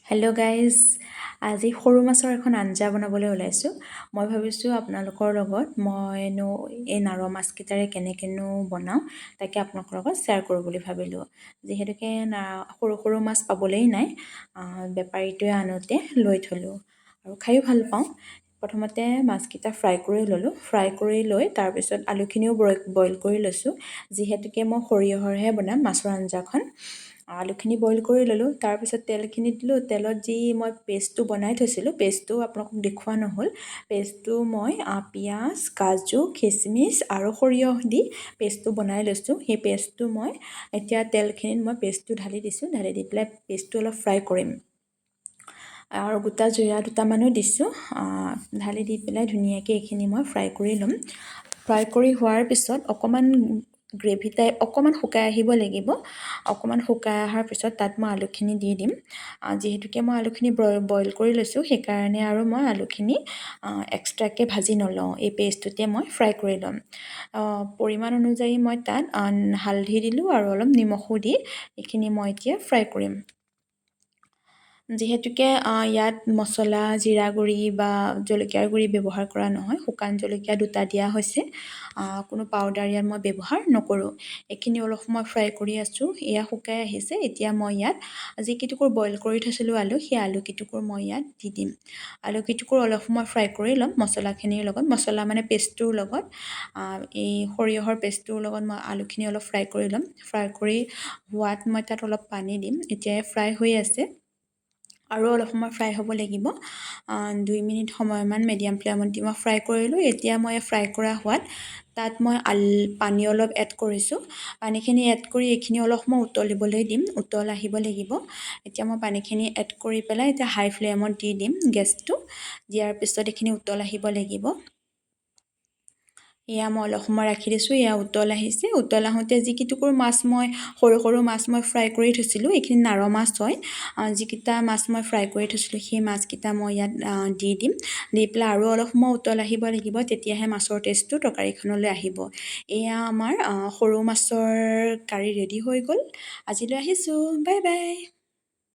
Hello' guys, আজি সৰু মাছৰ এখন আঞ্জা বনাবলৈ ওলাইছোঁ। মই ভাবিছোঁ আপোনালোকৰ লগত মইনো এই নাৰ মাছকেইটাৰে কেনেকৈনো বনাওঁ, তাকে আপোনালোকৰ লগত শ্বেয়াৰ কৰোঁ বুলি ভাবিলোঁ। যিহেতুকে সৰু সৰু মাছ পাবলেই নাই, বেপাৰীটোৱে আনোতে লৈ থ'লোঁ আৰু খায়ো ভাল পাওঁ। প্ৰথমতে মাছকেইটা ফ্ৰাই কৰি ল'লোঁ। ফ্ৰাই কৰি লৈ তাৰপিছত আলুখিনিও বইল কৰি লৈছোঁ। যিহেতুকে মই সৰিয়হৰহে বনাম মাছৰ আঞ্জাখন। আলুখিনি বইল কৰি ল'লোঁ। তাৰপিছত তেলখিনি দিলোঁ। তেলত যি মই পেষ্টটো বনাই থৈছিলোঁ, পেষ্টটো আপোনালোকক দেখুওৱা নহ'ল। পেষ্টটো মই পিঁয়াজ, কাজু, খিচমিচ আৰু সৰিয়হ দি পেষ্টটো বনাই লৈছোঁ। সেই পেষ্টটো মই এতিয়া তেলখিনিত মই পেষ্টটো ঢালি দিছোঁ। ঢালি দি পেলাই পেষ্টটো অলপ ফ্ৰাই কৰিম আৰু গোটা জিৰা দুটামানো দিছোঁ। ঢালি দি পেলাই ধুনীয়াকৈ এইখিনি মই ফ্ৰাই কৰি ল'ম। ফ্ৰাই কৰি হোৱাৰ পিছত অকণমান গ্ৰেভি টাইপ অকণমান শুকাই আহিব লাগিব। অকণমান শুকাই অহাৰ পিছত তাত মই আলুখিনি দি দিম। যিহেতুকে মই আলুখিনি বইল কৰি লৈছোঁ, সেইকাৰণে আৰু মই আলুখিনি এক্সট্ৰাকৈ ভাজি নলওঁ। এই পেষ্টটোতে মই ফ্ৰাই কৰি ল'ম। পৰিমাণ অনুযায়ী মই তাত হালধি দিলোঁ আৰু অলপ নিমখো দি এইখিনি মই এতিয়া ফ্ৰাই কৰিম। যিহেতুকে ইয়াত মছলা, জিৰা গুড়ি বা জলকীয়াৰ গুড়ি ব্যৱহাৰ কৰা নহয়, শুকান জলকীয়া দুটা দিয়া হৈছে। কোনো পাউডাৰ ইয়াত মই ব্যৱহাৰ নকৰোঁ। এইখিনি অলপ সময় ফ্ৰাই কৰি আছোঁ। এয়া শুকাই আহিছে। এতিয়া মই ইয়াত যিকেইটুকুৰ বইল কৰি থৈছিলোঁ আলু, সেই আলুকেইটুকুৰ মই ইয়াত দি দিম। আলুকেইটুকুৰ অলপ সময় ফ্ৰাই কৰি ল'ম মছলাখিনিৰ লগত, মছলা মানে পেষ্টটোৰ লগত। এই সৰিয়হৰ পেষ্টটোৰ লগত মই আলুখিনি অলপ ফ্ৰাই কৰি ল'ম। ফ্ৰাই কৰি হোৱাত মই তাত অলপ পানী দিম। এতিয়া ফ্ৰাই হৈ আছে আৰু অলপ সময় ফ্ৰাই হ'ব লাগিব। 2 মিনিট সময়মান মিডিয়াম ফ্লেমত দি মই ফ্ৰাই কৰিলোঁ। এতিয়া মই ফ্ৰাই কৰা হোৱাত তাত মই পানী অলপ এড কৰিছোঁ। পানীখিনি এড কৰি এইখিনি অলপ সময় উতলিবলৈ দিম। উতল আহিব লাগিব। এতিয়া মই পানীখিনি এড কৰি পেলাই এতিয়া হাই ফ্লেমত দি দিম গেছটো। দিয়াৰ পিছত এইখিনি উতল আহিব লাগিব। এয়া মই অলপ সময় ৰাখি দিছোঁ। এয়া উতল আহিছে। উতল আহোঁতে যিকেইটুকুৰ মাছ মই, সৰু সৰু মাছ মই ফ্ৰাই কৰি থৈছিলোঁ, এইখিনি নাৰ মাছ হয়, যিকেইটা মাছ মই ফ্ৰাই কৰি থৈছিলোঁ, সেই মাছকেইটা মই ইয়াত দি দিম। দি পেলাই আৰু অলপ সময় উতল আহিব লাগিব, তেতিয়াহে মাছৰ টেষ্টটো তৰকাৰীখনলৈ আহিব। এয়া আমাৰ সৰু মাছৰ কাৰী ৰেডি হৈ গ'ল। আজিলৈ আহিছোঁ, বাই বাই।